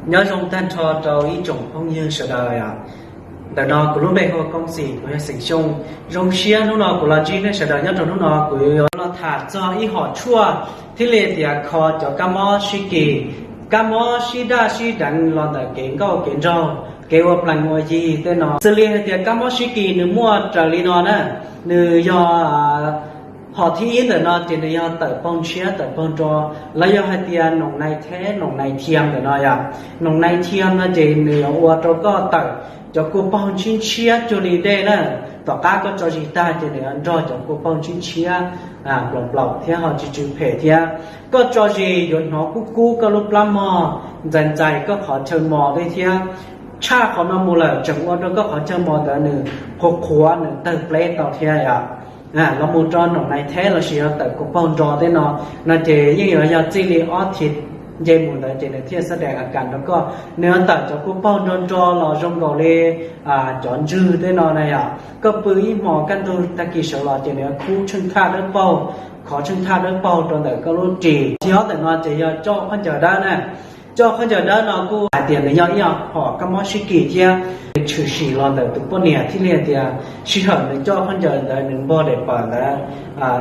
Nyob zoo tag nrho rau ib tsoom phooj ywg sawv daws. Ntawm no kuv lub npe hu ua Koob Xim, kuv yog xeem Xyooj. Zoo siab hnub no kuv los ntsib nej sawv daws nyob rau hnub no, kuv yuav los tham txog ib hom tshuaj thiaj li tias kho cov kab mob sib kis, kab mob sib daj sib deev los ntawm kev nkauj kev nraug, kev ua plees ua yi tej no. Xws li hais tias kab mob sib kis nws muaj raws li no na, nws yog hom thib ib ntawm no ces nws yog tawm paug ntshiab tawm paug nro, los yog hais tias noom nais theb noom nais thiam ntawm no yom. Noom nais thiam no ces nws yuav ua rau koj tawm cov kua paug ntshiab ntshiab cuag li dej na, tom qab koj tso zis tag ces nws yuav nrog cov kua paug ntshiab ntshiab nplaum nplaum thiab ho tsw tsw phem thiab. Koj tso zis yuav hnov kub kub koj lub plab mog, ntxais ntxais koj qhov chaw mos tej thiab. Tshaj qhov no mus lawm tseem ua rau koj qhov chaw mos ntawd nws qhuav qhuav nws tawg pleb tau thiab yom. Los mus rau noom nais theb lossis yog tawm kua paug nro tej no, no ces yeej yuav yog txij li ob thiv nce mus ntawd ces nws thiaj xab dees a kas rau koj. Nws yuav tawm cov kua paug nro nro los zoo nkaus li cov ntswg tej no na yom. Koj pw ib hmos kaj ntug tag kis sawv los ces nws yuav khub tsheej thaj dawb paug, khov tsheej thaj dawb paug rau ntawm koj lub ris. Thib ob ntawm no ces yog coj khaub ncaws dawb na. Coj khaub ncaws dawb no kuj hais tias nws yog ib hom kab mob sib kis thiab, tshwm sim los ntawm tus poj niam thiaj li hais tias sij hawm nws coj khaub ncaws ntawd nws npog daim pawm ntawd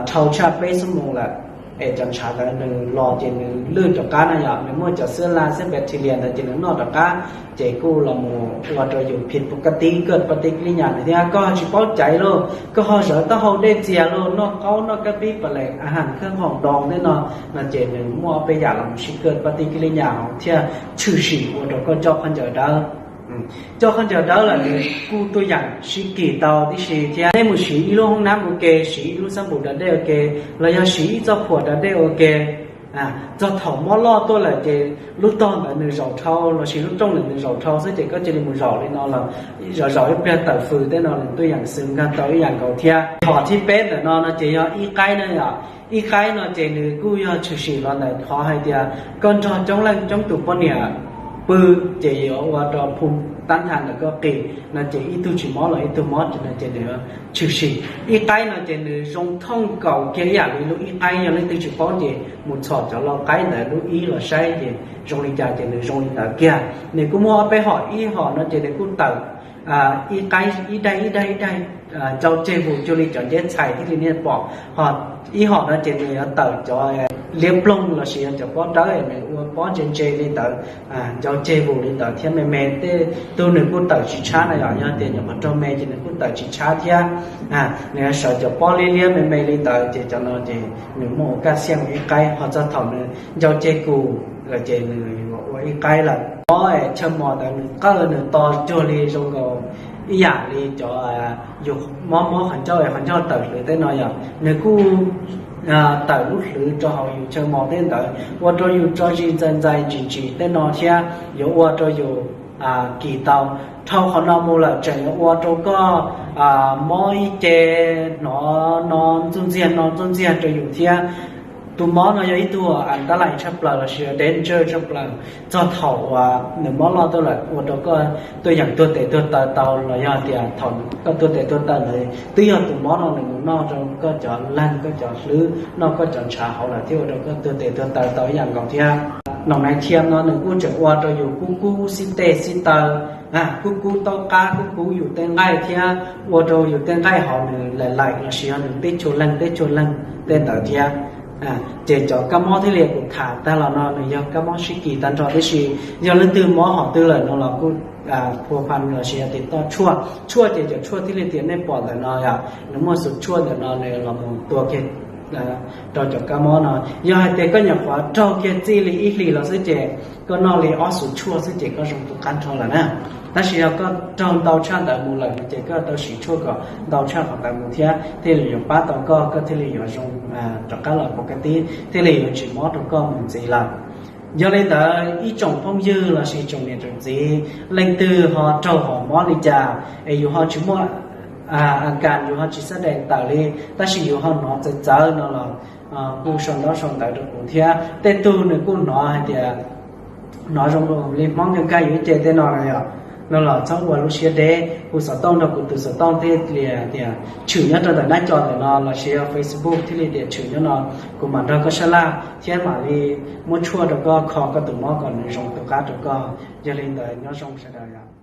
dhau tshaj peb xuab moos lawm, es cov ntshav ntawd nws los ces nws lwj rov qab na yom. Nws muaj cov xwb la xwb bacteria ntawd ces nws noj rov qab, ces kuj los mus ua rau yus phim pus kab tib kaj paj tib kib li nyas nws thiab. Koj ho tsis paub caiv lauj, koj ho zawv taub hau dej txias lauj, noj qaub noj kab pib pam leem a has khab nqaum doos tej no, no ces nws muaj ob peb yam los mus sib kaj paj tib kib li nyas hauv thiaj tshwm sim ua rau koj coj khaub ncaws dawb. Coj khaub ncaws dawb lawm nws kuj tuaj yeem sib kis tau tib si thiab. Nej mus siv ib lub hoob nab ua ke, siv ib lub xab npum da dej ua ke, los yog siv ib txoj phuam da dej ua ke, txog thaum mob loj tuaj lawm ces lub tog ntawd nws zaum dhau lossis lub rooj ntawd nws zaum dhau xwb ces koj cia li mus zaum li no los zaum zaum ib pliag tawm fws tej no nws tuaj yeem xwb nkag tau ib yam nkaus thiab. Hom thib peb ntawm no no ces yog ib qaib na yom. Ib qaib no ces nws kuj yog tshwm sim los ntawm qhov hais tias koj nrog coob leej coob tus poj niam pw ces yuav ua rau phum tab ntha ntawm koj qis no ces ib tug tsis mob los ib tug mob no ces nws tshwm sim. Ib qaib no ces nws zoo thooj nkaus kiag ib yam li lub ib qaib, yog leej twg tsis paub ces mus txhom cov lau qaib ntawd lub ib los saib ces zoo li cas ces nws zoo li ntawd kiag. Nws kuj muaj ob peb hom, ib hom no ces nws kuj tawm ib qaib ib daim ib daim ib daim ncau ceg vus cuag li cov nceb txhais thiaj li nej pom, ho ib hom no ces nws yuav tawm cov liab ploog lossis yog cov pob dawb nws ua pob ntse ntse li ntawd, ncau ceg vus li ntawd thiab me me. Tej tug nws kuj tawm tsis tshab na yom, yog tias nyuam qhuav raug me ces nws kuj tawm tsis tshab thiab. Nws yuav sawv cov pob liab liab me me li ntawd ces cov no ces nws muaj ua kaj xiam ib qaib, ho txog thaum nws ncau ceg kus lawm ces nws yuav ua ib qaib lawm. Mob chaw mos ntawd nws qawj nws to cuag li zoo nkaus ib yam li cov yus mob mob qhov ncauj, qhov ncauj tawm hlwv tej no yom, nws kuj tawm lub hlwv rau hauv yus chaw mos tej ntawd ua rau yus tso zis ntxais ntxais ntsim ntsim tej no thiab yuav ua rau yus kis tau. Dhau qhov no mus lawm tseem yuav ua rau koj mob ib ce, hnov no ntxuj ntxiag no ntxuj ntxiag rau yus thiab. Tus mob no yog ib tug antalais tshaj plaws lossis yog danger tshaj plaws. Txog thaum uas nws mob loj tuaj lawm ua rau koj tuaj yeem tuag tes tuag taw tau los yog tias thaum koj tuag tes tuag taw lawm twb yog tus mob no nws mus noj rau koj cov leeg koj cov hlwb, noj koj cov ntshav hauv lawm thiab ua rau koj tuag tes tuag taw tau ib yam nkaus thiab. Noom nais thiam no nws kuj tseem ua rau yus kub kub xib teg xib taw, kub kub taub qab, kub kub yus tej nqaij thiab ua rau yus tej nqaij hauv nws laim laim lossis yog nws teb chua leeg teb chua leeg tej ntawd thiab. Ces cov kab mob thiaj li kuv tham tag los no nws yog kab mob sib kis tag nrho tib si. Yog leej twg mob hom twg lawm no los kuj phua pha lossis yog tias toj tshuaj. Tshuaj ces cov tshuaj thiaj li tias nej pom ntawm no yom, nws muaj xub tshuaj ntawm no nws los mus tua kiag rau cov kab mob no. Yog hais tias koj nyuam qhuav raug kiag txij li ib hlis los xwb ces koj noj li ob xub tshuaj xwb ces koj zoo tu qab nrho lawm na. Tab sis yog koj raug ntau tshaj ntawd mus lawm no ces koj tau siv tshuaj kom ntau tshaj qhov ntawd mus thiab thiaj li yuav pab tau koj, koj thiaj li yuav zoo rov qab los pov ka tib, thiaj li yuav tsis mob rau koj mus ntxiv lawm. Yog li ntawd ib tsoom phooj ywg lossis tsoom niam tsoom txiv, leej twg ho raug hom mob li cas es yus ho tsis muaj a kas, yus ho tsis xab dais tawm li, tab sis yus ho hnov txawv txawv no los kuj sau ntaub sau ntawv rau kuv thiab. Tej tug nws kuj hnov hais tias hnov zoo li Hmoob nkag nkag yus ib ce tej no na yom. no los txhob ua lub siab deb, hu xov tooj nrog kuv tus xov tooj thiaj li tias tshwm nyob rau ntawm nab co ntawm no los sis yog Facebook thiaj li tias tshwm nyob no, kuv mam nrog koj sab laj thiab mam li muab tshuaj rau koj kho koj tus mob kom nws zoo tus qab rau koj. Yog li ntawd nyob zoo sawv daws.